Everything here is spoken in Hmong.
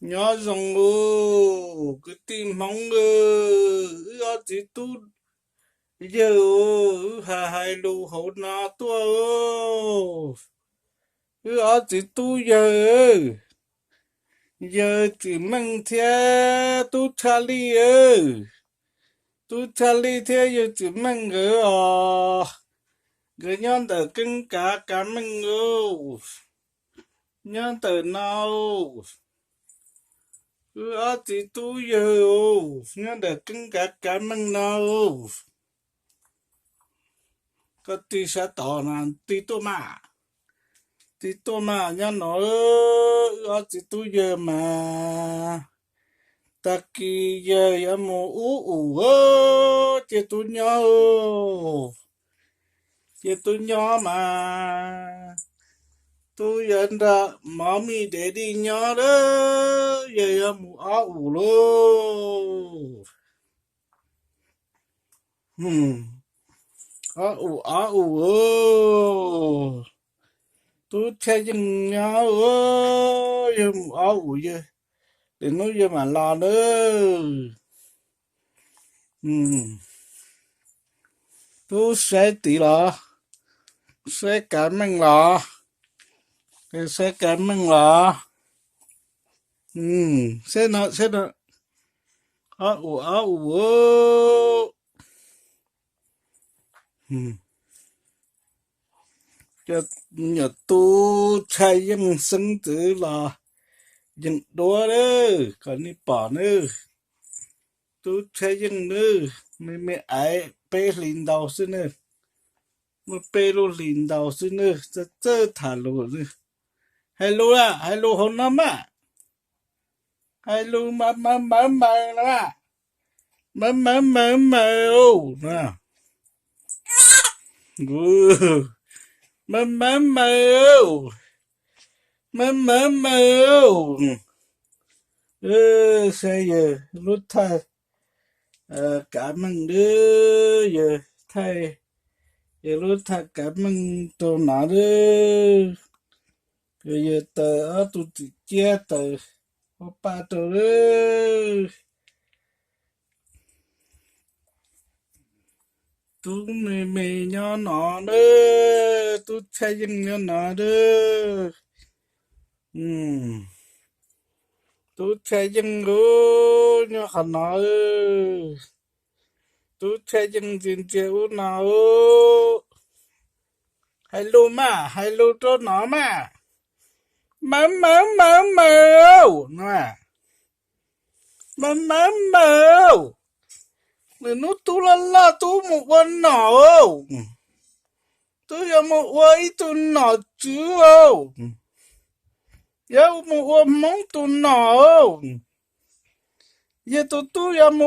Nyob zoo kwv tij Hmoob, wb ob txiv tub yawg, wb hais hais lus hauv no tuaj. Wb ob txiv tub yawg, yawg Tsim Meej thiab tub Tshaj Lij. Tub Tshaj Lij thiab yawg Tsim Meej nkawd os, nkawd nyob ntawm Keeb Kav Kav Meej, nyob ntawm no. Wb ob txiv tub yawg nyob ntawm Keeb Kav Kav Meej no. Koj tig sab tod, tig tuaj mas, tig tuaj mas, nyob no. Wb ob txiv tub yawg mas tag kis yawg yuav mus ub ub, ces tub nyob, ces tub nyob mas, tub yuav nrog mov mij dev dij nyob lawm, yawg yuav mus ob ub lauj. Ob ub, ob ub, tub Tshaj Yeej nyob, yawg mus ob ub, yawg, lwm hnub yawg mam los nawb. Tub saib tid los, saib Kav Meej los, saib Kav Meej los. Saib no, saib no, ob ub, ob ub. Cov nyuam tub Tshaj Yeej xeeb ntxwv los yeej duab lawm, kom nej pom nawb. Tub Tshaj Yeej nawb, me me aiv peb hlis ntau xwb nawb, muaj peb lub hlis ntau xwb nawb, txawj txawj tham lus nawb. Hais lus, hais lus hauv no mas, hais lus mas mawv mawv mawv no, mawv mawv mawv mawv, mawv mawv mawv, mawv mawv mawv. Saib yawg lub thaj Kav Meej nawb, yawg thaij, yawg lub thaj Kav Meej rau no nawb. Yawg taws ob tug txiv ciab taws ua paj rau nawb. Tub me me nyob no nawb, tub Tshaj Yeej nyob no nawb. Tub Tshaj Yeej nyob qhov no. Tub Tshaj Yeej ntsia ntsia ub no. Hais lus mas, hais lus rau no mas. Mawv mawv mawv mawv no. Mawv mawv mawv, lwm hnub tub loj loj tub mus ua nom, tub yuav mus ua ib tug nom tswv, yuav mus ua Hmoob tus nom. Yawg tus tub yuav mus